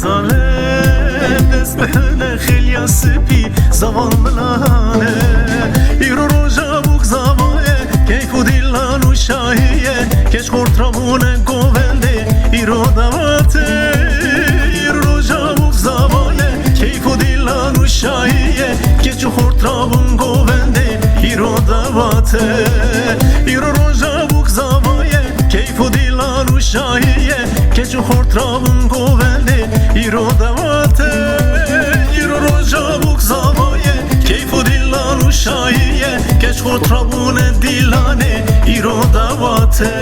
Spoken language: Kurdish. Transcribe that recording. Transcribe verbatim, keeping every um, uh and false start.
Zalê dest bihine xêliya spî, zaval milane. Îro roja bûk zavaye, keyf û dîlan û şahiye. Keç xort rabûne govendê, îro dawate. Îro roja bûk zavaye, keyf û dîlan û şahiye. Keç û xort rabûn govendê, îro dawate. Îro roja bûk zavaye, keyf û dîlan û şahiye. Keç û xort rabûn govendê, îro dawate. Îro roja bûk zavaye, keyf û dîlan û şahiye. Keç xort rabûne dîlanê, îro dawate.